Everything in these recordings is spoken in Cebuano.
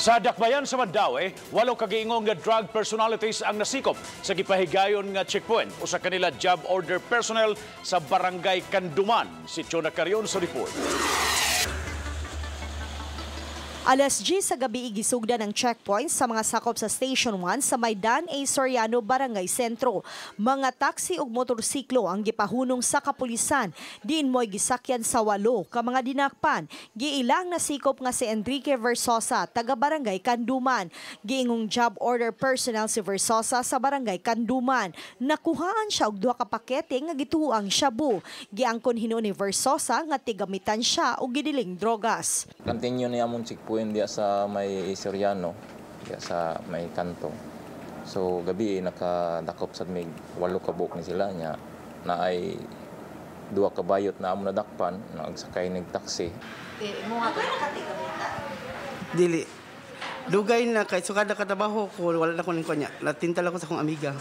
Sa Dakbayan sa Mandaue, walo ka giingong nga drug personalities ang nasikop sa gipahigayon nga checkpoint. Usa kanila, job order personnel sa Barangay Canduman. Si Chona Carion sa report. Alas 10 sa gabi, igisugdan ang checkpoint sa mga sakop sa Station 1 sa Maidan A. Soriano, Barangay Sentro. Mga taxi ug motorsiklo ang gipahunong sa kapulisan. Diin mo'y gisakyan sa walo ka mga dinakpan. Giilang nasikop nga si Enrique Versosa, taga Barangay Canduman. Giingong job order personnel si Versosa sa Barangay Canduman. Nakuhaan siya og duha ka pakete nga gituoang shabu. Giangkon hinuon ni Versosa nga tigamitan siya og gidiling drogas. Continue ni among checkpoint diya sa may Soriano, diya sa may kanto. So gabi nakadakop sad mig walo ka buok ni sila nya na ay duha ka bayot na amo nadakpan nagsakay nig taxi. Dili. Dugay na kay sukad nakatrabaho ko, wala na ko ning kanya. Natintal ako sa akong amiga.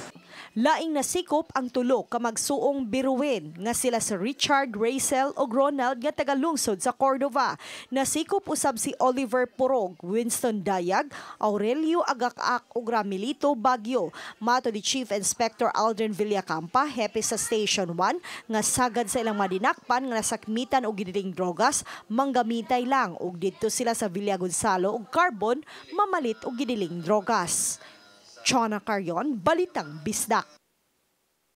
Laing nasikop ang tulo ka magsuong biruin nga sila si Richard, Rachel ug Ronald nga taga-lungsod sa Cordova. Nasikop usab si Oliver Purog, Winston Dayag, Aurelio Agakak ug Ramilito Bagyo. Mato ni Chief Inspector Aldrin Villacampa, hepe sa Station 1, nga sagad sa ilang madinakpan nga nasakmitan og gidiling drogas, manggamitay lang ug didto sila sa Villa Gonzalo ug Carbon mamalit og gidiling drogas. Chona Carion, Balitang Bisdak.